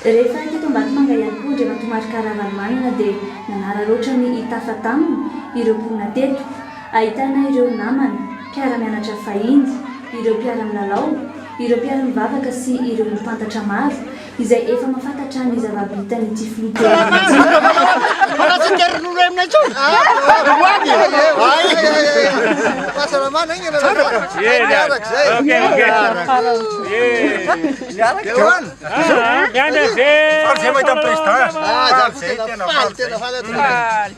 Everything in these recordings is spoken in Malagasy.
Rehefa teto Ambatomanga ihany koa Andriamatoa Marc Ravalomanana dia nanararaotra ny hitafa taminy ireo mponina teto, ahitana ireo namana, mpiara-mianatra fahiny, ireo mpiara-milalao, ireo mpiara-mivavaka sy ireo olom-pantatra maro izay efa mahafantatra ny zava-bitan'ity filoha teo aloha ity.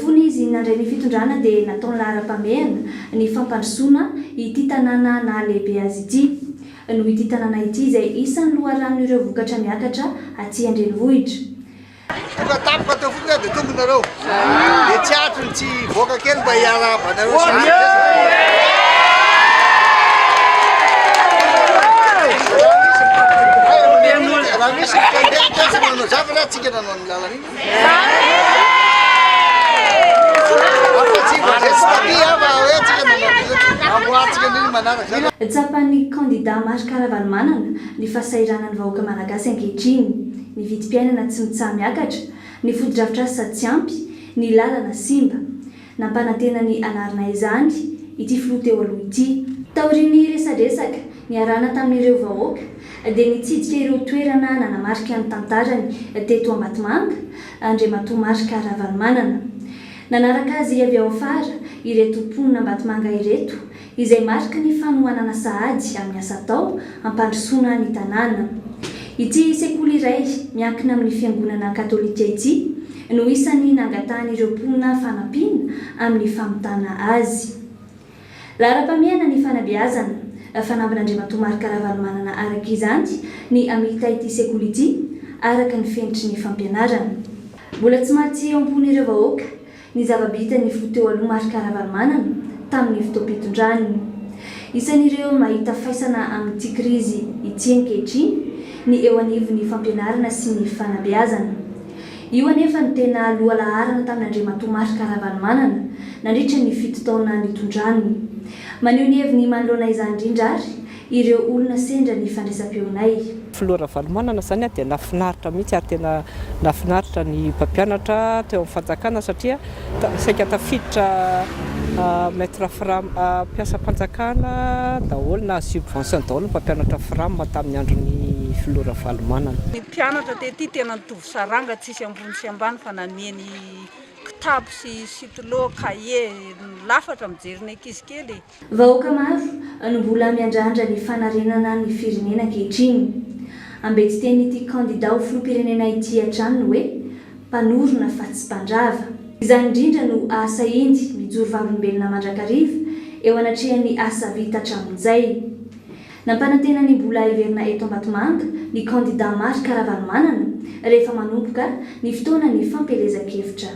Fony izy nandray ny fitondrana dia nataony laharam-pahamehana ny fampandrosoana ity tanàna nahalehibe azy ity. Noho ity tanàna ity izay isan'ny loharanon'ireo vokatra miakatra aty an-drenivohitra. Tonga tampoka teo fotsiny aho dia tonga nareo. Dia tsy aritro ny tsy hivoaka kely mba hiarahaba anareo sy Raha misy mpandeha tsy manao zavatra tsika nanao ny lalana iny. Tsapan'ny kandida Marc Ravalomanana ny fahasahiranan'ny vahoaka malagasy ankehitriny, ny vidim-piainana tsy mitsaha-miakatra, ny fotodrafitrasa tsy ampy, ny lalana simba. Nampanantena ny hanarina izany ity filoha teo aloha ity. Taorian'ny resadresaka niarahana tamin'ireo vahoaka dia nitsidika ireo toerana nanamarika ny tantarany teto Ambatomanga Andriamatoa Marc Ravalomanana. Nanaraka azy avy ao afara ireto mponina Ambatomanga ireto izay mariky ny fanohanana sahady amin'ny asa atao hampandrosoana ny tanàna. Ity sekoly iray miankina amin'ny fiangonana katolika ity no isan'ny nangatahan'ireo mponina fanampiana amin'ny famitana azy. Laharam-pahamehana ny fanabeazana. Fanambin'Andriamatoa Marc Ravalomanana araka izany ny hamita ity sekoly ity araka ny fenitry ny fampianarana. Mbola tsy maty eo am-pon'ireo vahoaka Ny zava-bitan'ny filoha teo aloha Marc Ravalomanana tamin'ny fotoam-pitondrany. Isan'ireo mahita faisana amin'ity krizy ity ankehitriny ny eo anivon'ny fampianarana sy ny fanabeazana. Io anefa no tena lohalaharana tamin'Andriamatoa Marc Ravalomanana nandritra ny fito taona nitondrany. Maneho ny heviny manoloana izany indrindra ary ireo olona sendra ny fandraisam-peonay. Filoha Ravalomanana izany dia nahafinaritra mihitsy ary tena nahafinaritra ny mpampianatra teo amin'ny fanjakana satria saika tafiditra maître fram mpiasam-panjakana daholo na subvention daholo ny mpampianatra fram tamin'ny andron'ny filoha Ravalomanana. Ny mpianatra tety tena nitovy saranga tsisy ambony sy ambany fa nameny kitapo sy sitylo, cahier, lafatra mijery ny ankizy kely e. Vahoaka maro no mbola miandrandra ny fanarenana ny firenena ankehitriny. Ambetitenin'ity kandida ho filoham-pirenena ity hatrany ny hoe mpanorina fa tsy mpandrava. Izany indrindra no ahasahiany mijoro vavolombelona mandrakariva eo anatrehan'ny asa vita hatramin'izay. Nampanantena ny mbola hiverina eto Ambatomanga ny kandida Marc Ravalomanana rehefa manomboka ny fotoanan'ny fampielezan-kevitra.